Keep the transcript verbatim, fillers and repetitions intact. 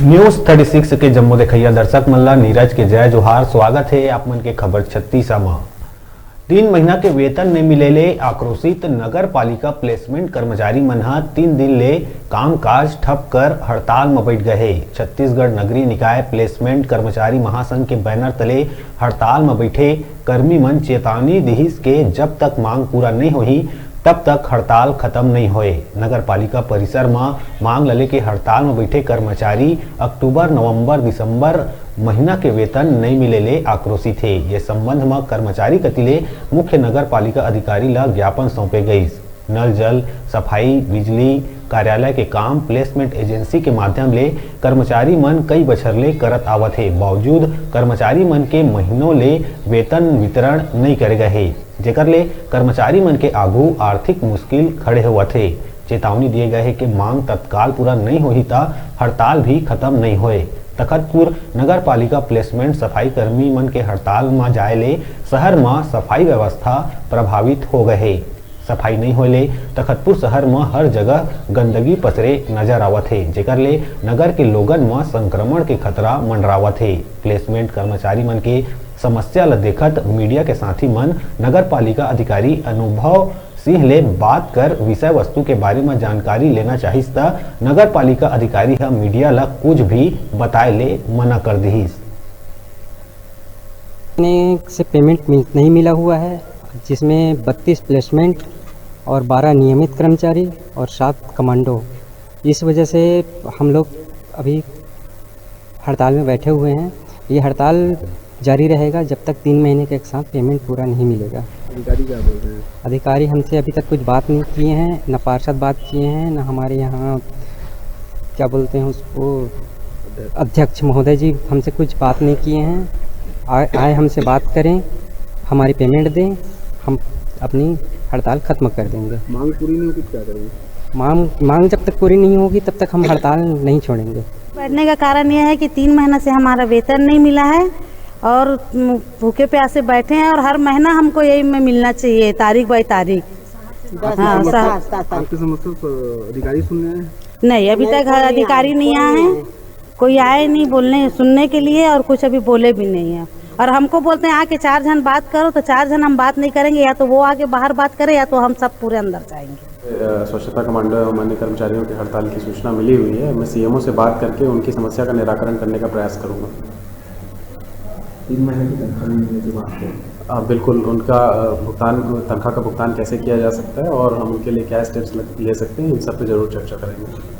News thirty six के जम्मो देखइया दर्शक मन ला नीरज के जय जोहार। स्वागत हे आप मन के खबर छत्तीसा म। तीन महीना के वेतन नइ मिले ले आक्रोशित नगर पालिका प्लेसमेंट कर्मचारी मन ह तीन दिन ले कामकाज ठप कर हड़ताल म बइठ गए हे। छत्तीसगढ़ नगरीय निकाय प्लेसमेंट कर्मचारी महासंघ के बैनर तले हड़ताल म बइठे कर्मी मन चेतावनी दिहिस के जब तक मांग पूरा नइ होही, तब तक हड़ताल खत्म नइ होए। नगर पालिका परिसर म मांग ल लेके हड़ताल म बइठे कर्मचारी अक्टूबर, नवंबर, दिसंबर महीना के वेतन नइ मिले ले आक्रोशित हे। ये संबंध म कर्मचारी कति ले मुख्य नगर पालिका अधिकारी ल ज्ञापन सौंपे गइस। नल जल, सफाई, बिजली, कार्यालय के काम प्लेसमेंट एजेंसी के माध्यम ले कर्मचारी मन कई बछर ले करत आवत हे, बावजूद कर्मचारी मन के महीनों ले वेतन वितरण नइ करे गए हे, जेकर ले कर्मचारी मन के आघू आर्थिक मुश्किल खड़े होवत हे। चेतावनी दिए गए हे कि मांग तत्काल पूरा नइ होही त हड़ताल भी खत्म नइ होए। तखतपुर नगर पालिका प्लेसमेंट सफाई कर्मी मन के हड़ताल म जाए ले शहर म सफाई व्यवस्था प्रभावित हो गए हे। सफाई नइ होए ले तखतपुर शहर म हर जगह गंदगी पसरे नजर आवत हे, जेकर ले नगर के लोगन म संक्रमण के खतरा मंडरावत हे। प्लेसमेंट कर्मचारी मन के समस्या ल देखत मीडिया के साथी मन नगर पालिका अधिकारी अनुभव सिंह ले बात कर विषय वस्तु के बारे म जानकारी लेना चाहिस, त नगर पालिका अधिकारी ह मीडिया ल कुछ भी बताए ले मना कर दिहिस। ने से पेमेंट मिल, नहीं मिला हुआ है, जिसमें बत्तीस प्लेसमेंट और बारह नियमित कर्मचारी और सात कमांडो। इस वजह से हम लोग अभी हड़ताल में बैठे हुए हैं। ये हड़ताल जारी रहेगा जब तक तीन महीने के एक साथ पेमेंट पूरा नहीं मिलेगा। अधिकारी क्या बोल रहे हैं? अधिकारी हमसे अभी तक कुछ बात नहीं किए हैं, न पार्षद बात किए हैं, न हमारे यहाँ क्या बोलते हैं उसको, अध्यक्ष महोदय जी हमसे कुछ बात नहीं किए हैं। आ, आए हमसे बात करें, हमारी पेमेंट दें, हम अपनी हड़ताल खत्म कर देंगे। मांग पूरी नहीं होगी तो क्या करेंगे? मांग मांग जब तक पूरी नहीं होगी तब तक हम हड़ताल नहीं छोड़ेंगे। बैठने का कारण यह है कि तीन महीना से हमारा वेतन नहीं मिला है और भूखे प्यासे बैठे हैं और हर महीना हमको यही में मिलना चाहिए तारीख बाई तारीख। हाँ, सर। आपकी समस्या तो अधिकारी सुन रहे हैं? नहीं, अभी तक अधिकारी नहीं आए हैं। कोई आए नहीं बोलने सुनने के लिए और कुछ अभी बोले भी नहीं है। और हमको बोलते हैं आके चार जन बात करो, तो चार जन हम बात नहीं करेंगे, या तो वो आके बाहर बात करें या तो हम सब पूरे अंदर जाएंगे। स्वच्छता कमांडो एवं अन्य कर्मचारियों की हड़ताल की सूचना मिली हुई है। मैं सीएमओ से बात करके उनकी समस्या का निराकरण करने का प्रयास करूंगा। तीन महीने की तनख्वाह नहीं मिलने की बात है। हाँ, बिल्कुल, उनका अ, भुगतान, तनख्वाह का भुगतान कैसे किया जा सकता है और हम उनके लिए क्या स्टेप्स ले सकते हैं, इन सब पे जरूर चर्चा करेंगे।